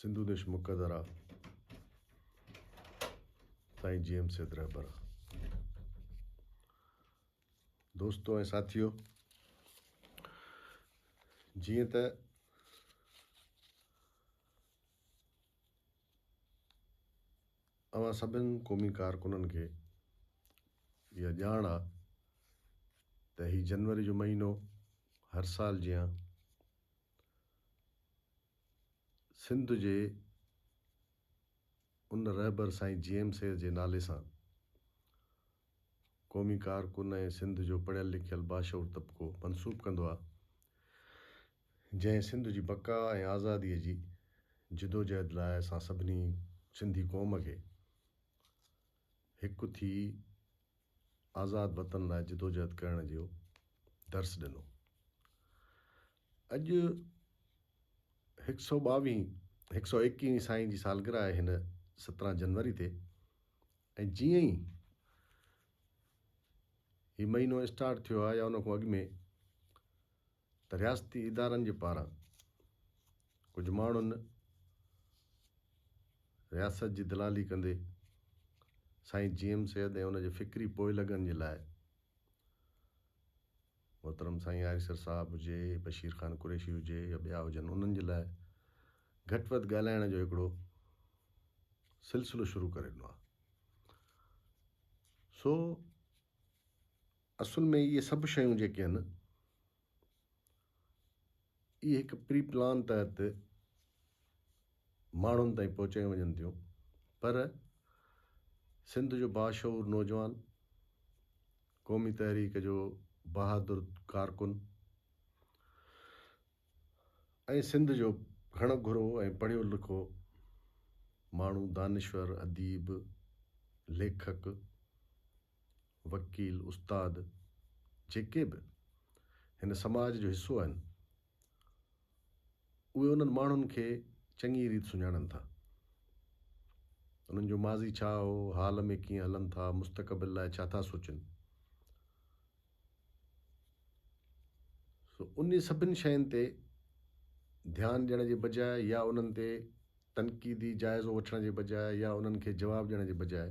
سنڌو ديش مقدر آ، سائين جي ايم سيد رهبر آ. دوستو ۽ ساٿيو، جيئن ته اوهان سڀن قومي ڪارڪنن کي اها ڄاڻ آ ته هي جنوري جو مهينو هر سال جيان سنڌ جي ان رهبر سائين جي ايم سيد جي نالي سان قومي ڪارڪن ۽ سنڌ جو پڙهيل لکيل باشعور طبقو منسوب ڪندو آ، جنهن سنڌ جي بقا ۽ آزاديء جي جدوجهد لاء اسان سڀني سنڌي قوم کي هڪ ٿي آزاد وطن لاء جدوجهد ڪرڻ جو درس ڏنو. اڄ هڪ سئو ٻاويهين، هڪ سئو ايڪيهين سائين جي سالگرهه آهي هن 17 جنوري تي ۽ جيئن ئي هي مهينو اسٽارٽ ٿيو آهي يا ان کان اڳ ۾ ته رياستي ادارن جي پاران ڪجهه ماڻهن رياست جي دلالي ڪندي سائين جي ايم سيد ۽ ان جي فڪري پوئلڳن جي لاء محترم سائين آريسر صاحب هجي، بشير خان قريشي هجي يا ٻيا هجن انهن جي لاء گهٽ وڌ ڳالهائڻ جو هڪڙو سلسلو شروع ڪري ڏنو آهي. سو اصل ۾ اهي سڀ شيون جيڪي آهن اهي هڪ پري پلان تحت ماڻهن تائين پهچايون وڃن ٿيون پر سنڌ جو باشعور نوجوان قومي تحريڪ جو بهادر ڪارڪن ۽ سنڌ جو گهڻ گهرو ۽ پڙهيو لکو ماڻهو دانشور، اديب، ليکڪ، وڪيل، استاد جيڪي به هن سماج جو حصو آهن اهي انهن ماڻهن کي چڱي ريت سڃاڻن ٿا. انهن جو ماضي ڇا هو، حال ۾ ڪيئن هلن ٿا، مستقبل لاء ڇا ٿا سوچن. سو انهي سڀن شين تي ڌيان ڏيڻ جي بجاء يا انهن تي تنقيدي جائزو وٺڻ جي بجاء يا انهن کي جواب ڏيڻ جي بجاء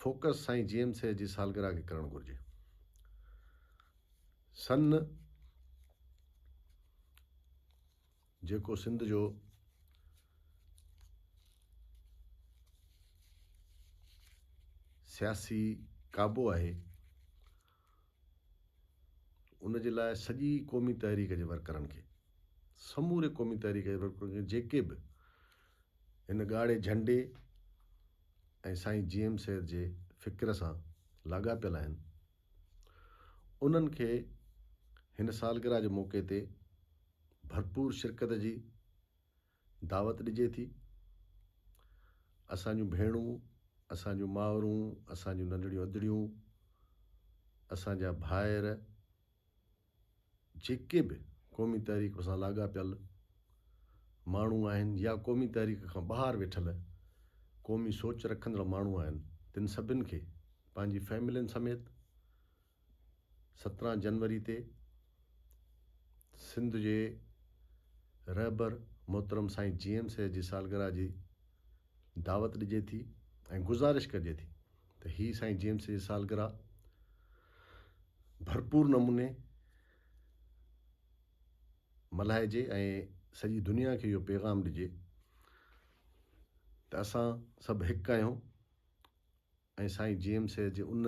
فوڪس سائين جي ايم سيد جي سالگرهه کي ڪرڻ گهرجي. سن جيڪو سنڌ جو سياسي ڪعبو آهي ان جي لاء سڄي قومي تحريڪ جي ورڪرن کي سموري قومي تحريڪ جي ورڪرن کي جيڪي به هن ڳاڙهي جهنڊي ۽ سائين جي ايم سيد جي فڪر سان لاڳاپيل آهن انهن کي هن سالگرهه جي موقعي تي ڀرپور شرڪت جي دعوت ڏجي ٿي. اسان جون ڀيڻون، اسان جون مائرون، اسان جون ننڍڙيون ادڙيون، اسان جا ڀائر جيڪي به قومي تحريڪ سان لاڳاپيل ماڻهو آهن يا قومي تحريڪ کان ٻاهر ويٺل قومي سوچ رکندڙ ماڻهو آهن تن سڀن کي پنهنجي فيملين سميت 17 جنوري تي سنڌ جي رهبر محترم سائين جي ايم سيد جي سالگرهه جي دعوت ڏجي ٿي ۽ گذارش ڪجي ٿي ته هي سائين جي ايم سيد جي سالگرهه ڀرپور نموني ملهائجي ۽ سڄي دنيا کي اهو پيغام ڏجي ته اسان سڀ هڪ آهيون ۽ سائين جي ايم سيد جي ان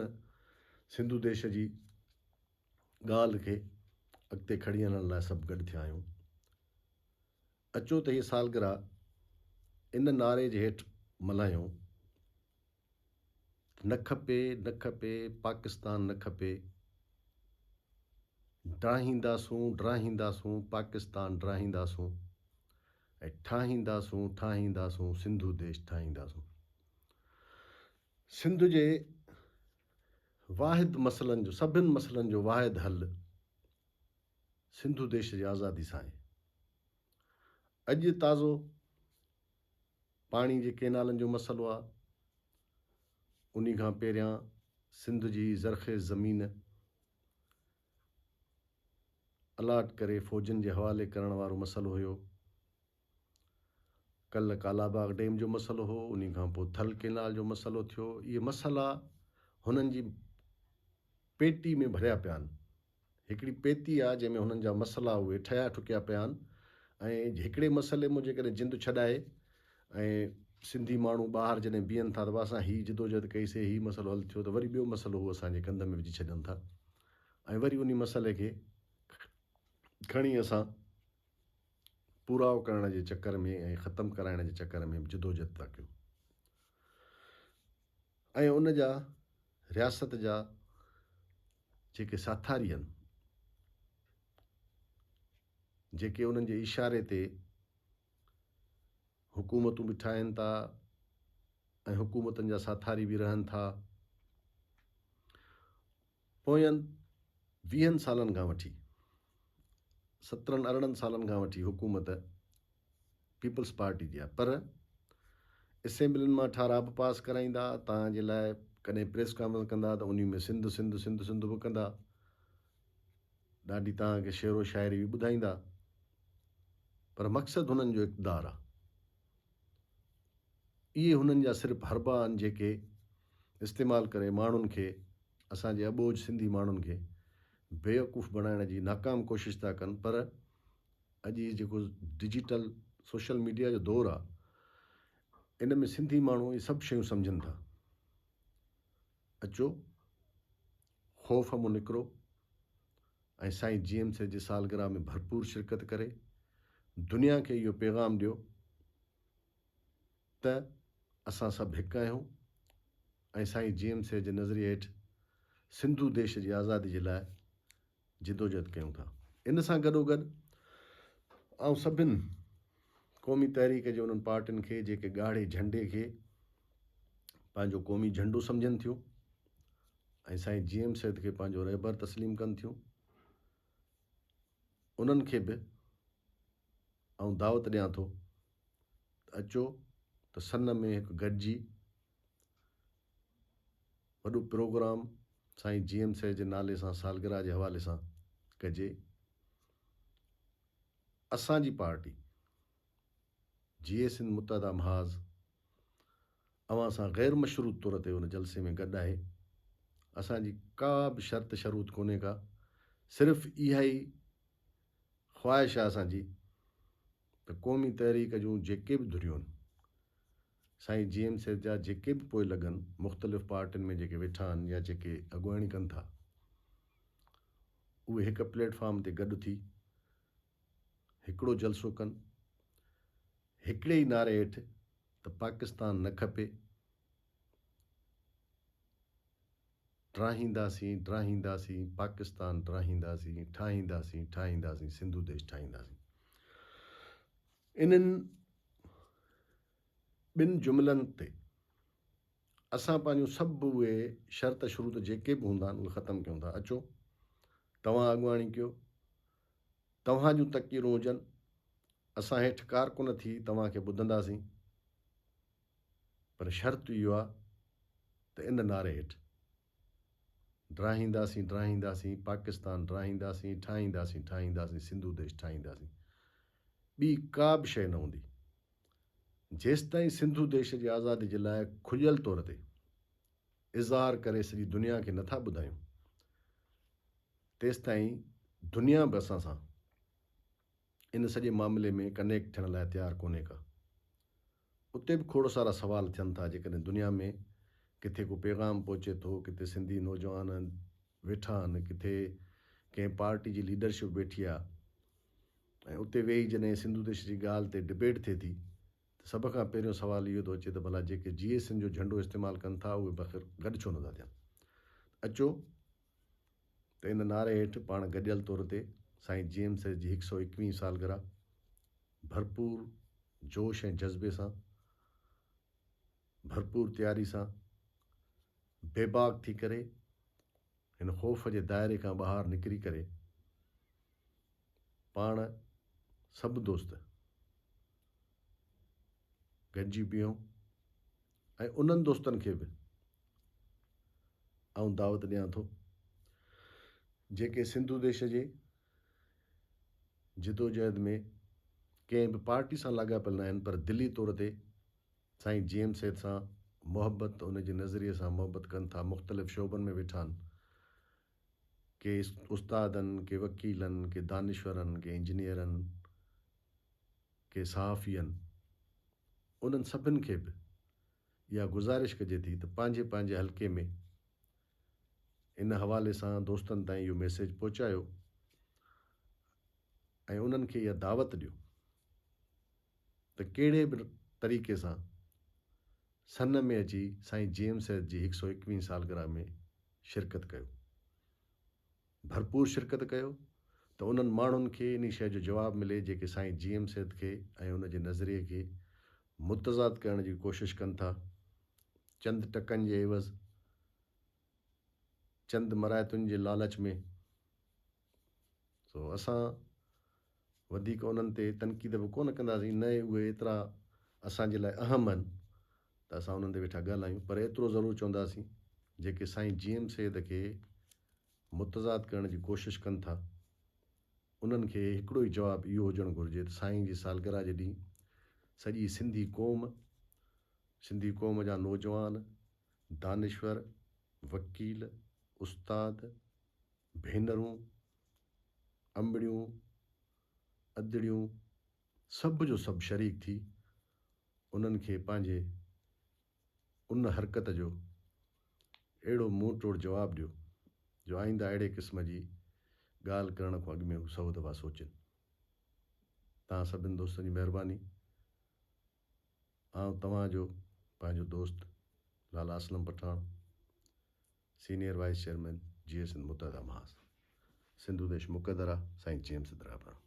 سنڌو ديش جي ڳالهه کي اڳتي کڻي هلڻ لاء سڀ گڏ ٿيا آهيون. اچو ته هيء سالگرهه ان نعري جي هيٺ ملهايون ته نه کپي، نه کپي، پاڪستان نه کپي، ڊاهينداسون، ڊاهينداسون، پاڪستان ڊاهينداسون ۽ ٺاهينداسون، ٺاهينداسون، سنڌو ديش ٺاهينداسون. سنڌ جي واحد مسئلن جو سڀن مسئلن جو واحد حل سنڌو ديش جي آزادي سان آهي. اڄ تازو پاڻي جي ڪينالن جو مسئلو آهي. انهي کان پهريان سنڌ جي زرخيز زمين الاٽ ڪري فوجن جي حوالي ڪرڻ وارو مسئلو هيو. ڪلهه ڪالاباغ ڊيم جو مسئلو هو، انهي کان پوء ٿل ڪينال جو مسئلو ٿيو، اهي مسئلا هنن جي پيٽي ۾ ڀريا پيا آهن. هڪڙي پيتي آهي جنهن ۾ هنن جا مسئلا اهي ٺهيا ٺڪيا پيا آهن ۽ هڪڙي مسئلي مان جيڪڏهن جند ڇڏائي ۽ سنڌي ماڻهو ٻاهر جڏهن بيهن ٿا ته اسان هي جدوجهد ڪئي سي هي مسئلو حل ٿيو ته وري ٻيو مسئلو هو اسان جي ڪنڌ ۾ وجهي ڇڏين ٿا ۽ وري انهي مسئلي کي کڻي اسان پورائو ڪرڻ جي چڪر ۾ ۽ ختم ڪرائڻ جي چڪر ۾ به جدوجھد ٿا ڪيون ۽ ان جا رياست جا جيڪي ساٿاري آهن جيڪي انهن جي اشاري تي حڪومتون به ٺاهين ٿا ۽ حڪومتن جا ساٿاري به رهن ٿا پوين ويهن سالن کان وٺي، سترهن ارڙهن سالن کان وٺي حڪومت پيپلز پارٽي جي آهي پر اسيمبلين مان ٺهراء به پاس ڪرائيندا، توهان جي لاء ڪڏهن پريس ڪانفرنس ڪندا ته انهي ۾ سنڌ سنڌ سنڌ سنڌ به ڪندا، ڏاڍي توهان کي شعر و شاعري به ٻڌائيندا پر مقصد هنن جو اقتدار آهي. اهي هنن جا صرف حربا آهن جيڪي استعمال ڪري ماڻهن کي اسان جي اٻوجهه سنڌي ماڻهن کي بيوقوف بڻائڻ جي ناڪام ڪوشش ٿا ڪن پر اڄ هي جيڪو ڊجيٽل سوشل ميڊيا جو دور آهي ان ۾ سنڌي ماڻهو اهي سڀ شيون سمجهن ٿا اچو خوف مون نڪرو ۽ سائين جي ايم سيد جي سالگرهه ۾ ڀرپور شرڪت ڪري دنيا کي اهو پيغام ڏيو ته اسان سڀ هڪ آهيون ۽ سائين جي ايم سيد جي نظريي هيٺ سنڌو ديش جي آزادي جي لاء جدوجهد ڪيون ٿا. ان سان گڏوگڏ آئون سڀن قومي تحريڪ جي انهن پارٽين کي جيڪي ڳاڙهي جهنڊي کي پنهنجو قومي جهنڊو سمجهن ٿيون ۽ سائين جي ايم سيد کي پنهنجو رهبر تسليم ڪن ٿيون انهن کي به آئون دعوت ڏيان ٿو ته اچو ته سن ۾ هڪ گڏجي وڏو پروگرام سائين جي ايم سيد جي نالي سان سالگرهه جي حوالي سان ڪجي. اسان جي پارٽي جيئي سنڌ متحده محاذ اوهان سان غير مشروط طور تي ان جلسي ۾ گڏ آهي. اسان جي ڪا به شرط شروط ڪونهي ڪا صرف اها ئي خواهش آهي اسان جي ته قومي تحريڪ جون جيڪي به ڌريون آهن، سائين جي ايم سيد جا جيڪي به پوئلڳ آهن، مختلف پارٽين ۾ جيڪي ويٺا آهن يا جيڪي اڳواڻي ڪن ٿا، اهي هڪ پليٽ فارم تي گڏ ٿي هڪڙو جلسو ڪن، هڪڙي ئي نعري هيٺ ته پاڪستان نه کپي. ڊاهينداسين ڊاهينداسين پاڪستان ڊاهينداسين ٺاهينداسين ٺاهينداسين سنڌو ديش ٺاهينداسين انهن ٻن جملن تي اسان پنهنجون سڀ اهي شرط شروط جيڪي به هوندا آهن اهي ختم ڪيون ٿا اچو توهان اڳواڻي ڪيو توهان جون تقريرون هجن اسان هيٺ ڪارڪن ٿي توهان کي ٻڌنداسين پر شرط اهو آ ته ان نعري هيٺ ڊاهينداسين ڊاهينداسين پاڪستان ڊاهينداسين ٺاهينداسين ٺاهينداسين سنڌو ديش ٺاهينداسين ٻي ڪا به شيء نه هوندي جيستائين سنڌو ديش جي آزادي جي لاء کليل طور تي اظهار ڪري سڄي دنيا کي نٿا ٻڌايون تيستائين دنيا به اسان سان ان سڄي معاملي ۾ ڪنيڪٽ ٿيڻ لاء تيار ڪونهي ڪا. اتي به کوڙ سارا سوال ٿين ٿا جيڪڏهن دنيا ۾ ڪٿي ڪو پيغام پهچي ٿو، ڪٿي سنڌي نوجوان ويٺا آهن، ڪٿي ڪنهن پارٽي جي ليڊرشپ ويٺي آهي ۽ اتي ويهي جڏهن سنڌو ديش جي ڳالهه تي ڊبيٽ ٿئي ٿي ته سڀ کان پهريون سوال اهو ٿو اچي ته ڀلا جيڪي جيئي سنڌ جو جهنڊو استعمال ڪن ٿا اهي بخير گڏ ڇو نٿا ٿين؟ اچو ته ان نعري هيٺ پاڻ گڏيل طور تي سائين جي ايم سيد جي هڪ سئو ايڪويهين سالگرهه ڀرپور جوش ۽ جذبي سان، ڀرپور تياري سان، بيباڪ ٿي ڪري هن خوف جي دائري کان ٻاهر نڪري ڪري پاڻ سڀ دوست گڏجي بيهون ۽ انهن دوستن کي به آئون دعوت ڏيان ٿو جيڪي سنڌو ديش جي جدوجهد ۾ ڪنهن به پارٽي سان لاڳاپيل ناهن پر دلي طور تي سائين جي ايم سيد سان محبت ان جي نظريي سان محبت ڪن ٿا مختلف شعبن ۾ ويٺا آهن ڪي استادن ڪي وڪيلن ڪي دانشورن ڪي انجنيئرن ڪي صحافين انهن سڀن کي به اها گذارش ڪجي ٿي ته پنهنجي پنهنجي حلقي ۾ ان حوالي سان دوستن تائين اهو ميسيج پهچايو ۽ انهن کي اها دعوت ڏيو ته ڪهڙي به طريقي سان سن ۾ اچي سائين جي ايم سيد جي هڪ سو ايڪويهين سالگرهه ۾ شرڪت ڪيو ڀرپور شرڪت ڪيو ته انهن ماڻهن کي انهي شيء جو جواب ملي جيڪي سائين جي ايم سيد کي ۽ ان جي نظريي کي متضاد ڪرڻ جي ڪوشش ڪن ٿا چند ٽڪن جي عيوض چند مراعتن جي لالچ ۾. سو اسان وڌيڪ انهن تي تنقيد به ڪونه ڪنداسين نه ئي اهي ايترا اسان جي لاء اهم آهن ته اسان انهن تي ويٺا ڳالهايون پر ايترو ضرور چونداسين جيڪي سائين جي ايم سيد کي متضاد ڪرڻ جي ڪوشش ڪن ٿا انهن کي هڪڙو ئي جواب اهو هجڻ گهرجي ته سائين جي سالگرهه جي ڏينهن سڄي سنڌي قوم سنڌي قوم جا نوجوان دانشور وڪيل استاد ڀينرون امڙيون ادڙيون سڀ جو سڀ شريڪ ٿي انهن کي پنهنجي ان حرڪت جو اهڙو منهن ٽوڙ جواب ڏيو جو آئنده اهڙي قسم جي ڳالهه ڪرڻ کان اڳ ۾ هو سئو دفعا سوچين. توهان سڀن دوستن جي مهرباني. آئون توهان جو پنهنجو دوست Lala Aslam Pathan, senior vice chairman Jeay Sindh Muttahida Mahaz, Sindhu Desh مقدره، سائين جيمس درابڻ.